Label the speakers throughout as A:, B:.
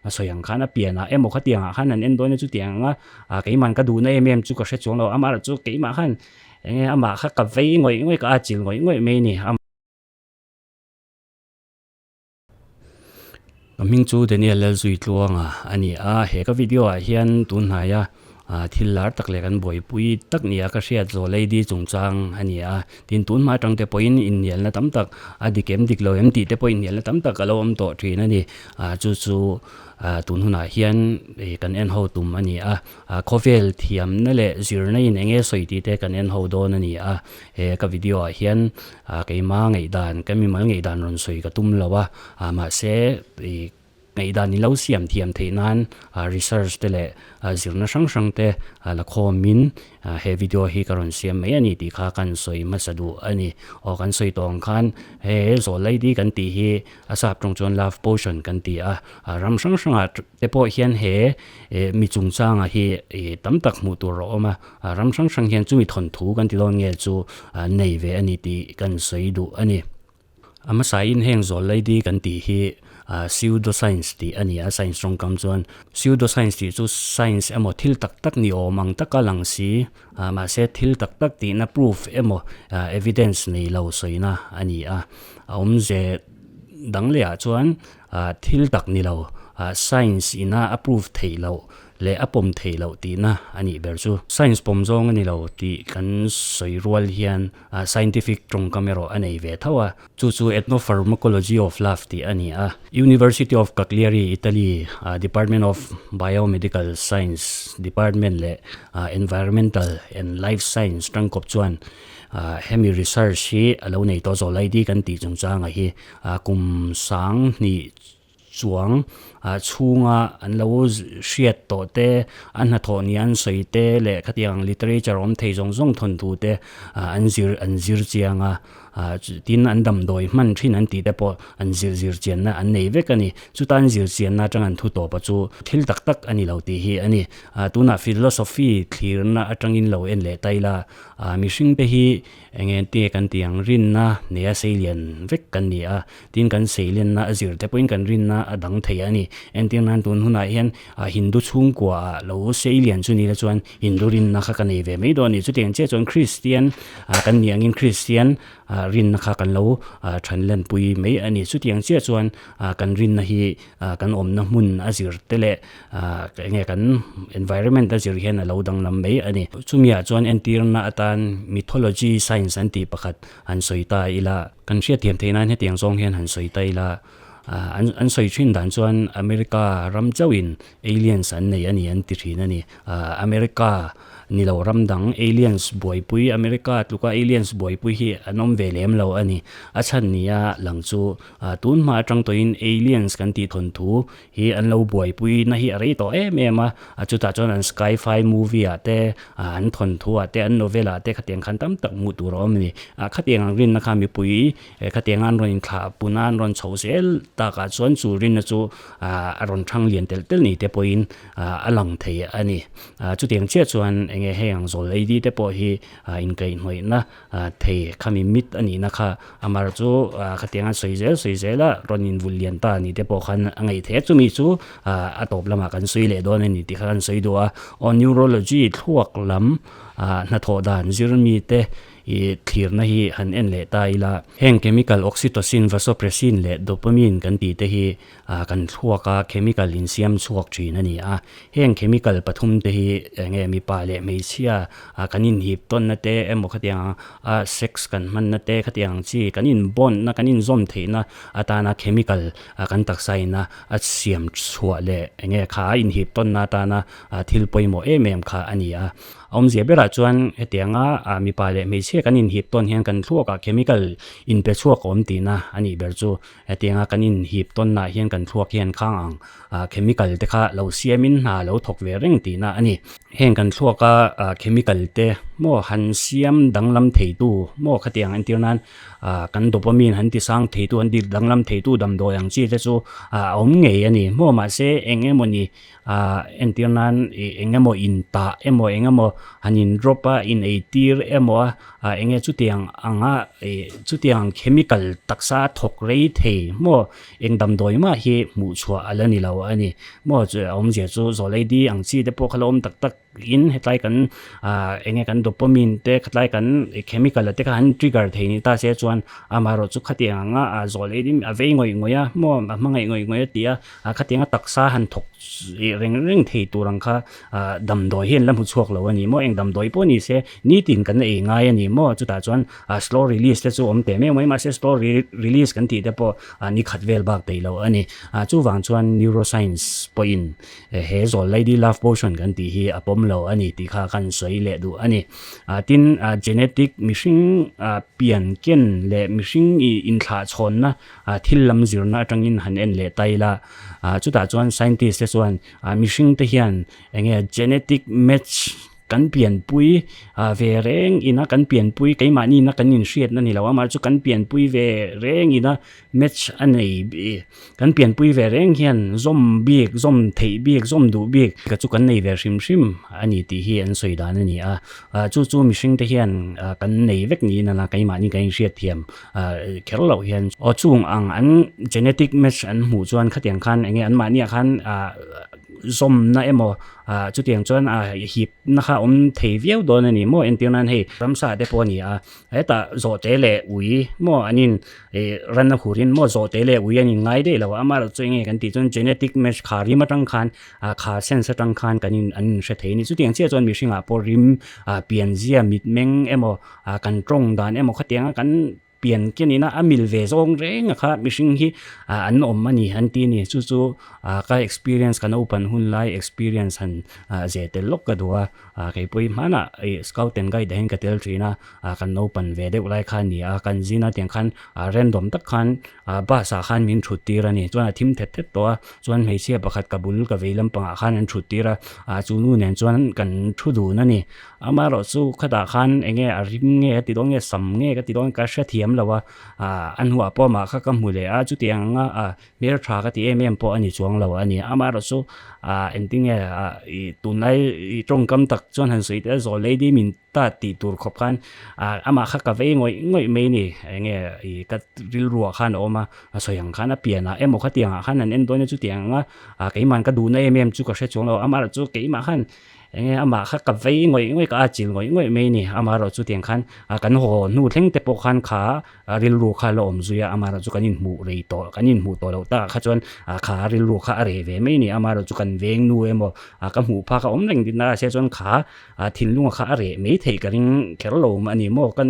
A: A sawi ang khan a pianah emaw khatiangah khan an en dawn a chutiang anga ah keimahn ka duhna em em chu ka hre chuang lo amaherawh chu keimah khan eng nge amah kha ka vei ngawih ngawih ka atchilh ngawih ngawih mai a ni. Ka hming chu Daniel Lalzuitluanga a ni a, he ka video ah hian tun hnaia ah thil lar tak leh kan buaipui tak nia ka hriat zawh lady chungchang a ni a, tin tun hma atang te pawhin inhnialna tam tak a dik em dik lo em tih te pawh inhnialna tam tak a lo awm tawh thin a ni, ah chu chu ah tun hunah hian ih kan en ho tum a ni a, ah khawvel thiamna leh zirna in eng nge sawi tih te kan en ho dawn a ni a, he ka video ah hian ah keima ngaihdan ka mimal ngaihdan rawn sawi ka tum lo a, ah mahse ih ngaihdan in lo siam thiam theih nan ah research te leh ah zirna hrang hrang te ah la khawmin ah he video hi ka rawn siam mai a ni tih kha kan sawi hmasa duh a ni. Aw kan sawi tawh ang khan he zawhlaidi kan tih hi a sap tawng chuan love potion kan ti a, ah ram hrang hrangah te pawh hian he eh mi chungchangah hi ih tam tak hmuh tur a awm a, ah ram hrang hrang hian chumi thawnthu kan ti dawn nge chu ah nei ve a ni tih kan sawi duh a ni. A hmasain heng zawllaidi kan tih hi ah pseudo-science tih a ni a, science tawngkam chuan pseudo-science tih chu science emaw thil tak tak ni awm ang taka lang si ah mahse thil tak tak tihna proof emaw ah evidence nei lo sawina a ni a, a awmze dang lehah chuan ah thil tak ni lo ah science ina a proof theih loh leh a pawm theih loh tihna a nih ber chu. Science pawm zawng a ni lo tih kan sawi rual hian ah scientific tawngkam erawh a nei ve tho a, chu chu Ethnopharmacology of Love tih a ni a. University of Cagliari, Italy ah Department of Biomedical Science Department leh ah Environmental and Life Science tangkawp chuan ah hemi research hi a lo nei tawh zawh laidi kan tih chungchangah hi ah kum sang hnih chuang ah chhunga an lo hriat tawh te a hnathawh ni an sawi te leh khatiang literature awm thei zawng zawng thawnthu te ah an zir an zir chiang a ah tin an damdawi hman thin an tih te pawh an zir zir chianna an nei vek a ni chuta an zir chianna atang an thu tawp a chu thil tak tak a ni lo tih hi a ni ah tunah philosophy thlirna atangin lo en leh ta ila ah mihring te hi Eng nge te kan tih ang rinna neia seilian vek kan ni a, tin kan seilenna a zir te pawhin kan rinna a dang thei a ni. Entir nan tun hunah hian Hindu chhungkua ah lo seilian chu ni la chuan Hindu rinna kha ka nei ve mai dawn a ni. Chutiang chiah chuan Kristian kan nih angin Kristian rinna kha kan lo than lenpui mai a ni. Chutiang chiah chuan kan rinna hi kan awmna hmun a zir te leh eng nge kan environment a zir hian a lo danglam mai a ni. Chumiah chuan entirna atan mythology science an tih pakhat han sawi ta ila, kan hriatthiam theih nan hetiang zawng hian han sawi ta ila, an an sawi thin dan chuan America ram chauhin aliens an nei a ni an ti thin a ni. America ni lo ram dang aliens buaipui America tluka aliens buaipui hi an awm ve lem lo a ni. A chhan nia lang chu tun hma atang tawhin aliens kan tih thawnthu hi an lo buaipui na hi a rei tawh em em a, a chutah chuan an sky-fi movie ah te an thawnthu ah te an novel ah te khatiang khan tam tak hmuh tur a awm a ni. Ah khatiang ang rinna kha mipui khatiang an rawn inthlah pun a an rawn chhoh zel takah chuan chu rinna chu ah a rawn thang lian telh telh ni te pawhin ah a lang thei a ni. Ah chutiang chiah chuan eng nge hei ang zawl lady te pawh hi ah inkaihhnawihna thei khami mit a nihna kha amar chu khatiang a sawi zel sawi zel a rawn invulh lian ta ni te pawh khan a ngaih theih a chumi chu a tawp lamah kan sawi leh dawn a ni tih kha kan sawi duh a aw neurology thluak lam hnathawh dan zir mi te ih thlirna hi han en leh ta ila heng chemical oxytocin vasopressin leh dopamine kan tih te hi Ah kan thluak a chemical insiam chhuak thin a ni a, heng chemical pathum te hi eng nge mipa leh hmeichhia ah kan inhip tawnna te emaw khatiang ang a sex kan hmanna te khatiang ang chi kan in bond na kan inzawm theihna atana chemical ah kan taksa ina a siam chhuah leh eng nge kha a inhip tawnna atana ah thil pawimawh em em kha a ni a. A awmzia berah chuan hetianga ah mipa leh hmeichhia kan inhip tawn hian kan thluakah chemical inpe chhuak a awm tihna a nih ber chu. Hetianga kan inhip tawnnaah hian kan thluak hian khang ang ah chemical te kha lo siamin hna lo thawk ve reng tihna a ni. Heng kan thluaka ah chemical te maw han siam danglam theitu maw khatiang entir nan ah kan dopamine han ti sang theitu han ti danglam theitu damdawi ang chi te chu ah a awm ngei a ni maw mahse eng emawni ah entir nan ih eng emaw in tah emaw eng emaw han in drop a in ei tir emaw a ah eng nge chutiang anga ih chutiang chemical taksa a thawk rei thei maw eng damdawi mah hi hmuh chhuah a la ni lo a ni. Maw chu a awmzia chu Zawleidi ang chi te pawh kha la awm tak tak in hetlai kan ah eng nge kan dopamine te khatlai kan chemical a te kha han trigger thei ni ta se chuan amaherawh chu khatiang anga ah Zawleidi a vei ngawih ngawih a maw a hmangaih ngawih ngawih a ti a ah khatiang a taksa han thawk reng reng thei tur ang kha ah damdawi hi an la hmu chhuak lo a ni maw eng damdawi pawh ni se nitin kan ei ngai a ni maw chutah chuan ah slow release te chu awm teh meuh mai mahse slow release kan tih te pawh ah ni khat vel bak peih lo a ni. Ah chuvang chuan neuroscience pawhin he zawl lady love potion kan tih hi a pawm lo a ni tih kha kan sawi leh duh a ni. Ah tin ah genetic mihring ah pian ken leh mihring ih inthlahchhawnna ah thil lam zirna atangin han en leh ta ila ah chutah chuan scientist te chuan ah mihring te hian eng nge genetic match Kan pianpui ve reng ina kan pianpui keimahni ina kan inhriatna ni lo a mahse chu kan pianpui ve reng ina match a nei kan pianpui ve reng hian zawm bik zawm theih bik zawm duh bik ka chu kan nei ve hrim hrim a ni tih hi an sawi dan a ni a chu chu mihring te hian kan nei vek niin a la keimahni kan inhriat thiam kher loh hian aw chung ang an genetic match an hmuh chuan khatiang khan eng nge anmahniah khan zawmna emaw Ah chutiang chuan ah hipna kha awm thei viau dawn a ni maw entir nan hei ramsa te pawh a ni a hetah zawhte leh ui maw an in ih ran a hur in maw zawhte leh ui an in ngai daih lo a amaherawh chu enge kan tih chuan genetic match kha rim atang khan ah kha sense atang khan kan in an in hre thei a ni chutiang chiah chuan mihring ah pawh rim ah pianzia mitmeng emaw ah kan tawng dan emaw khatiang a kan Pian ken ina a mil ve zawng reng a kha mihring hi an awm a ni an ti a ni. Chu chu ka experience ka naupan hun lai experience han ze tel lawk ka duh a. Kei pawh hi hmanah ih scout and guide ah hian ka tel thin a, kan naupan ve deuh lai kha a ni a. Kan zin a tiang khan random tak khan bus ah khan min thut tir a ni. Chuan a thim thet thet tawh a, chuan hmeichhia pakhat ka bul ka vei lampangah khan an thut tir a, chu nu nen chuan kan thu dun a ni. Amaherawh chu khatah khan eng nge a rim nge a ti dawn nge sam nge ka ti dawn ka hrethiam lo a, ah a hnuah pawh amah kha ka hmu leh a, chutiang anga ah hmel tha ka ti em em pawh a ni chuang lo a ni. Amaherawh chu ah engtin nge ah ih tunlai ih tawngkam tak chuan han sawi teh a zawl lei dim in ta tih tur khawp khan ah amah kha ka vei ngawih ngawih mai a ni. Eng nge ih ka rilruah khan a awm a, a sawi ang khan a pianah emaw khatiang ah khan an en dawn a chutiang anga ah keimahn ka duhna em em chu ka hre chuang lo a, amaherawh chu keimah khan Enge amah kha ka vei ngawih ngawih ka a chil ngawih ngawih mai a ni. Amaherawh chu tiang khan kan haw hnu thleng te pawh khan kha rilru kha la awm zui a, amaherawh chu kan inhmuh rei tawh kan inhmuh tawh loh takah kha chuan kha rilru kha a reh ve mai a ni. Amaherawh chu kan veng nu emaw ka hmuh phak a awm reng din a se chuan kha thinlunga kha a reh mai theih ka ring kher lo a ni maw. Kan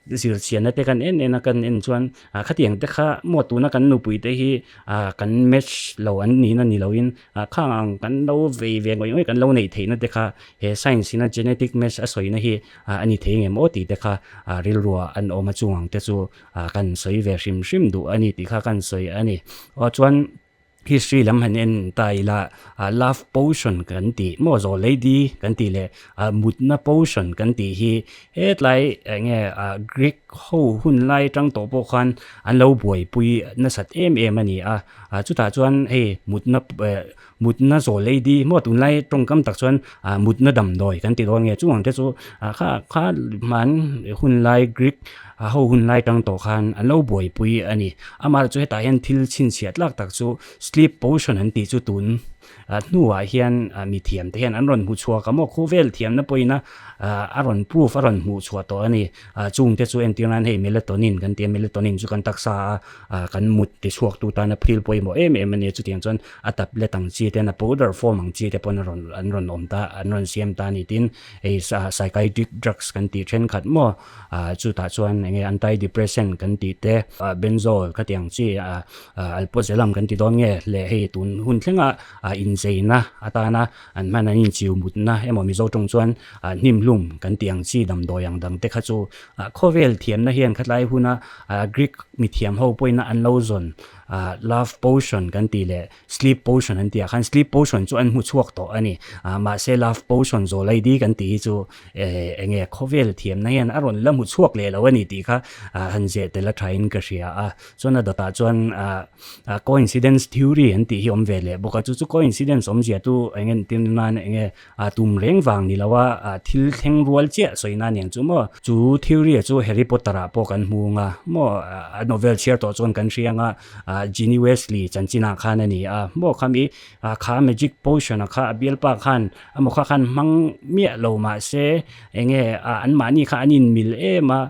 A: Zirchianna te kan en en a kan en chuan ah khatiang te kha maw tuna kan nupui te hi ah kan match lo an nih na ni lo in ah khang ang kan lo vei ve ngawih ngawih kan lo neih theih na te kha he science in a genetic match a sawi na hi ah a ni thei ngem aw tih te kha ah rilruah an awm a chung ang te chu ah kan sawi ve hrim hrim duh a ni tih kha kan sawi a ni. Aw chuan. History lam han en ta ila ah love potion kan tih maw zawl lady kan tih leh ah mutna potion kan tih hi hetlai eng nge ah Greek ho hun lai atang tawh pawh khan an lo buaipui nasat em em a ni a, ah chutah chuan hei mutna eh mutna zawl lady maw tunlai tawngkam tak chuan ah mutna damdawi kan ti dawn nge chung ang te chu ah kha kha hman hun lai Greek A ho hun lai tang tawh khan an lo buaipui a ni. Amah chu hetah hian thil chhinchhiah tlak tak chu sleep potion an tih chu tun hnuah hian mithiam te hian an rawn hmu chhuak a maw khawvel thiamna pawhin a a rawn proof a rawn hmuh chhuah tawh a ni. Chung te chu entir nan hei melatonin kan ti a, melatonin chu kan taksa a kan mut ti chhuak tu tana thil pawimawh em em a ni. Chutiang chuan a tablet ang chi te a powder form ang chi te pawn a rawn an rawn awm ta an rawn siam ta a ni. Tin hei psychiatric drugs kan tih thenkhat maw Ah chutah chuan eng nge anti-depressant kan tih te, ah benzol khatiang chi ah alprazolam kan ti dawn nge leh hei tun hun thlenga ah incheina atana an hman an inchiu mutna emaw Mizo tawng chuan ah hnimhlum kan tih ang chi damdawi ang dang te kha chu ah khawvel thiamna hian khatlai huna ah Greek mithiam ho pawhin an lo zawn ah love potion kan tih leh Sleep potion an tih ah khan sleep potion chu an hmu chhuak tawh a ni. Ah mahse love potion zawl ID kan tih hi chu eh eng nge khawvel thiamna hian a rawn la hmu chhuak leh lo a ni tih kha ah han zeh tel a thain ka hria a. Chuan a dawtah chuan ah ah coincidence theory an tih hi awm ve leh bawk a. Chu chu coincidence awmzia chu eng nge entir nan eng nge ah tum reng vang ni lo a ah thil thleng rual chiah sawi na aniang chu maw. Chu theory ah chu Harry Potter ah pawh kan hmu ang a maw a novel chhiar tawh chuan kan hria ang a. Ginny Weasley chanchinah khan a ni a, maw khami kha magic potion a kha a bialpa khan amaw kha khan hmang miah lo mahse enge anmahni kha an inmil em a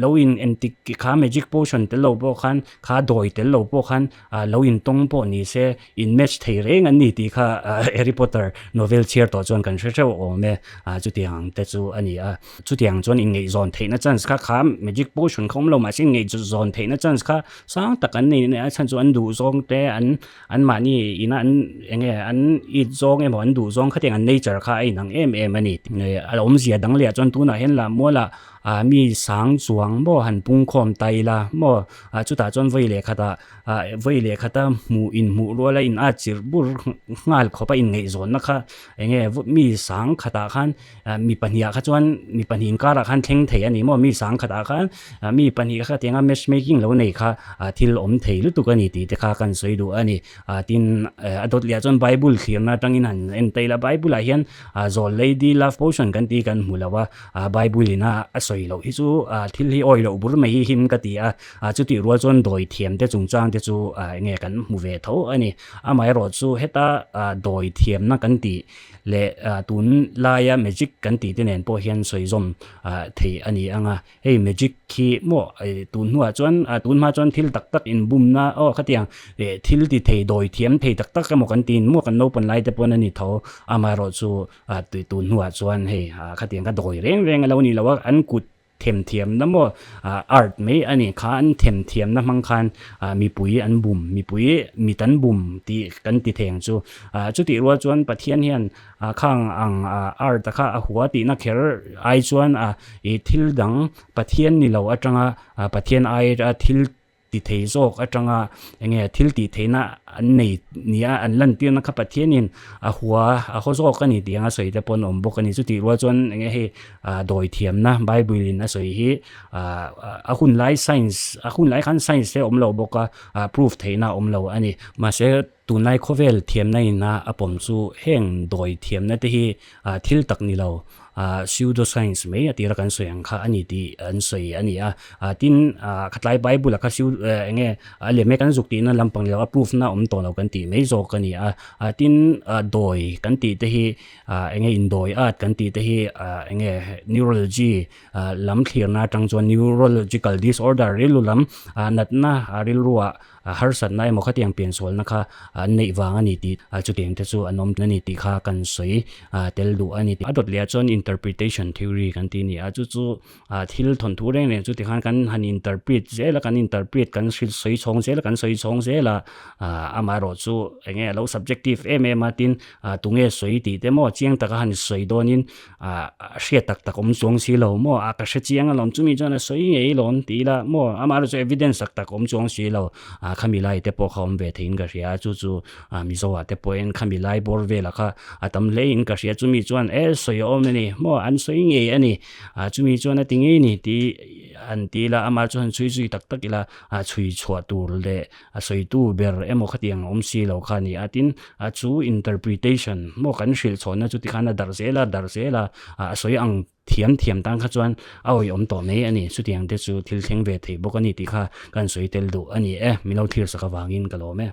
A: lo in entik kha magic potion tel lo pawh khan kha dawi tel lo pawh khan lo intawng pawh ni se in match thei reng an ni tih kha Harry Potter novel chhiar tawh chuan kan hre hreuh awm e chutiang ang te chu a ni a. Chutiang chuan inngaihzawn theihna chance kha kha magic potion kha awm lo mahse inngaihzawn theihna chance kha sang tak an nei a chhan chu an duh zawng te an anmahni ina an eng nge an it zawng emaw an duh zawng khatiang an nature kha a inang em em a ni. A awmzia dang leh ah chuan tunah hian lah mualah ah mi sang chuang maw han pung khawm ta ila maw ah chutah chuan vawi leh khatah ah vawi leh khata hmuh inhmuh ruala in at chirh bur nghal khawpa inngaihzawnna kha eng nge mi sang khatah khan Mi pahnih ah kha chuan mi pahnih inkarah khan thleng thei a ni maw? Mi sang khatah khan mi pahnih kha tianga match making lo nei kha thil awm thei lutuk a ni tih te kha kan sawi duh a ni. Tin, a dawt leh ah chuan Bible thlirna atangin han en ta ila, Bible ah hian zawl lady love potion kan tih kan hmu lo a, Bible in a sawi loh hi chu thil hi awi loh bur mai hi him ka ti a, chutih rual chuan dawi thiam te chungchang te chu enge kan hmu ve tho a ni. Amaherawhchu heta dawi thiamna kan tih leh tun laia magic kan tih te nen pawh hian sawi zawm thei a ni ang a, hei magic khi maw tun hnuah chuan tun hma chuan thil tak tak inbumna aw khatiang thil ti thei dawi thiam thei tak tak emaw kan tiin maw kan naupang lai te pawn a ni tho amaherawhchu tun hnuah chuan hei khatiang kha dawi reng reng a lo ni lo a an kut Themthiamna maw art mai a ni kha an themthiamna hmang khan mipui an bum mipui mit an bum tih kan ti theng chu chutih rual chuan Pathian hian khang ang art a kha a hua tihna kher ai chuan ih thil dang Pathian ni lo atanga Pathian aia thil ti thei zawk atanga enge thil tih theihna an nei nia an lantirna kha Pathianin a hua a haw zawk a ni tih anga sawi te pawh an awm bawk a ni. Chutih rual chuan enge hei ah dawi thiamna Bible in a sawi hi ah a hun lai science a hun lai khan science te a awm lo bawk a ah proof theihna a awm lo a ni. Mahse tunlai khawvel thiamna in a a pawm chu heng dawi thiamna te hi ah thil tak ni lo ah pseudo science mai a tira kan sawi ang kha a ni tih an sawi a ni a ah tin ah khatlai bible ah kha pseu eh eng nge a lem e kan zuk tihna lampang leh a proof na awm tawh lo kan tih mai zawk a ni a ah tin ah dawi kan tih te hi ah eng nge indawi at kan tih te hi ah eng nge neurology ah lam thlirna atang chuan neurological disorder rilru lam ah natna ah rilruah A harsatna emaw khatiang piansualna kha an neih vang a ni tih chutiang te chu an awm a ni tih kha kan sawi tel duh a ni. A dawt leh ah chuan interpretation theory kan ti a ni a, chu chu thil thawnthu reng reng chu tikhan kan han interpret zel a, kan interpret kan hrilh sawi chhawng zel a, kan sawi chhawng zel a, amaherawh chu eng nge a lo subjective em em a tin tunge sawi tih te maw chiang taka han sawi dawnin hriat tak tak awm chuang si lo maw a ka hre chiang alawm chumi chuan a sawi ngei alawm ti ila maw amaherawh chu evidence tak tak awm chuang si lo ah khami lai te pawh kha awm ve theiin ka hria a chu chu ah Mizo ah te pawhin khami lai bawr velah kha a tam hle in ka hria chumi chuan e sawi a awm a ni maw an sawi ngei a ni ah chumi chuan a ti ngei a ni tih an ti ila amah chu han chhui zui tak tak ila ah chhui chhuah tur leh A sawitu ber emaw khatiang a awm si lo kha a ni a, tin a chu interpretation maw kan hrilh chhawnna chu tikhan a darh zel a, darh zel a, a sawi ang thiam thiam tan kha chuan a awihawm tawh mai a ni. Chutiang te chu thil thleng ve thei bawk a ni tih kha kan sawi tel duh a ni e. Min lo thlir sak avangin ka lawm e.